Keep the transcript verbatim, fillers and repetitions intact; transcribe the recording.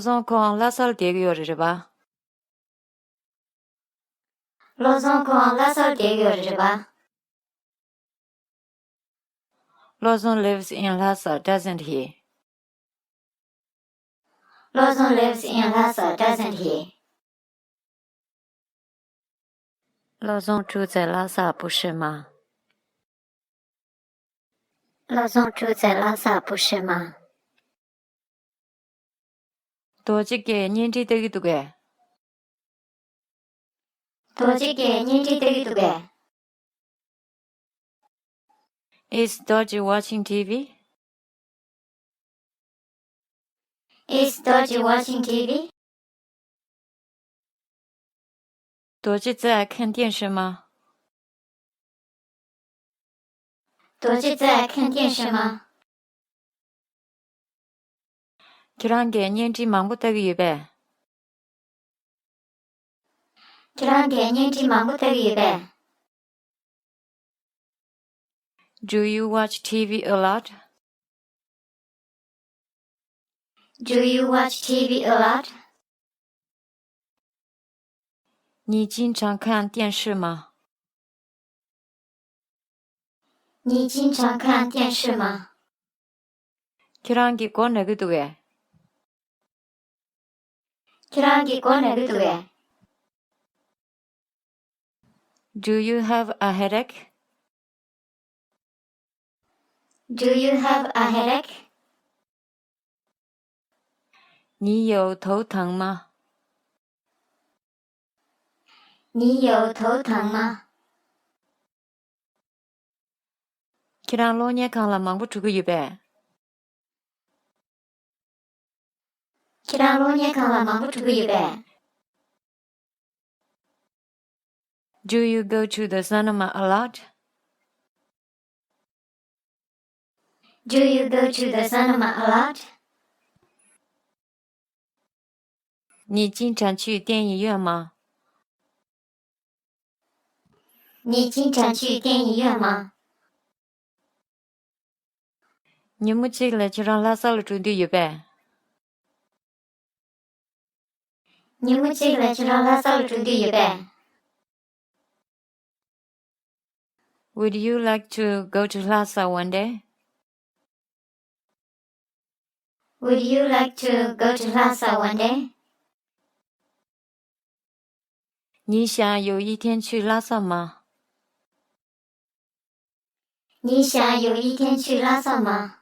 བློ་བཟང་ཁོང་ལྷ་སར་བསྡད་ཀྱི་ཡོད་རེད་པ། བློ་བཟང་ཁོང་ལྷ་སར་བསྡད་ཀྱི་ཡོད་རེད་པ། བློ་བཟང་lives in Lhasa, doesn't he? བློ་བཟང་lives in Lhasa, doesn't he? བློ་བཟང་住在拉萨不是吗? བློ་བཟང་住在拉萨不是吗? རྡོ་རྗེ་གིས་བརྙན་འཕྲིན་ལྟ་གི་འདུག་གས། རྡོ་རྗེ་གིས་བརྙན་འཕྲིན་ལྟ་གི་འདུག་གས། Is Dorji watching T V? Is Dorji watching T V? 多吉在看电视吗? 多吉在看电视吗? ཁྱེད་རང་གིས་བརྙན་འཕྲིན་མང་པོ་ལྟ་གི་ཡོད་པས། ཁྱེད་རང་གིས་བརྙན་འཕྲིན་མང་པོ་ལྟ་གི་ཡོད་པས། Do you watch T V a lot? Do you watch T V a lot? 你经常看电视吗? 你经常看电视吗? ཁྱེད་རང་གིས་མགོ་ན་གི་འདུག་གས། ཁྱེད་རང་གིས་མགོ་ན་གི་འདུག་གས། Do you have a headache? Do you have a headache? 你有头疼吗? 你有头疼吗? ཁྱེད་རང་གློག་བརྙན་ཁང་ལ་མང་པོ་འགྲོ་གི་ཡོད་པས། ཁྱེད་རང་གློག་བརྙན་ཁང་ལ་མང་པོ་འགྲོ་གི་ཡོད་པས། Do you go to the cinema a lot? Do you go to the cinema a lot? 你经常去电影院吗? 你经常去电影院吗? ཉིན་མོ་གཅིག་ལ་ཁྱེད་རང་ལྷ་ས་ལ་འགྲོ་འདོད་ཡོད་པས། ཉིན་མོ་གཅིག་ལ་ཁྱེད་རང་ལྷ་ས་ལ་འགྲོ་འདོད་ཡོད་པས། Would you like to go to Lhasa one day? Would you like to go to Lhasa one day? 你想有一天去拉萨吗? 你想有一天去拉萨吗?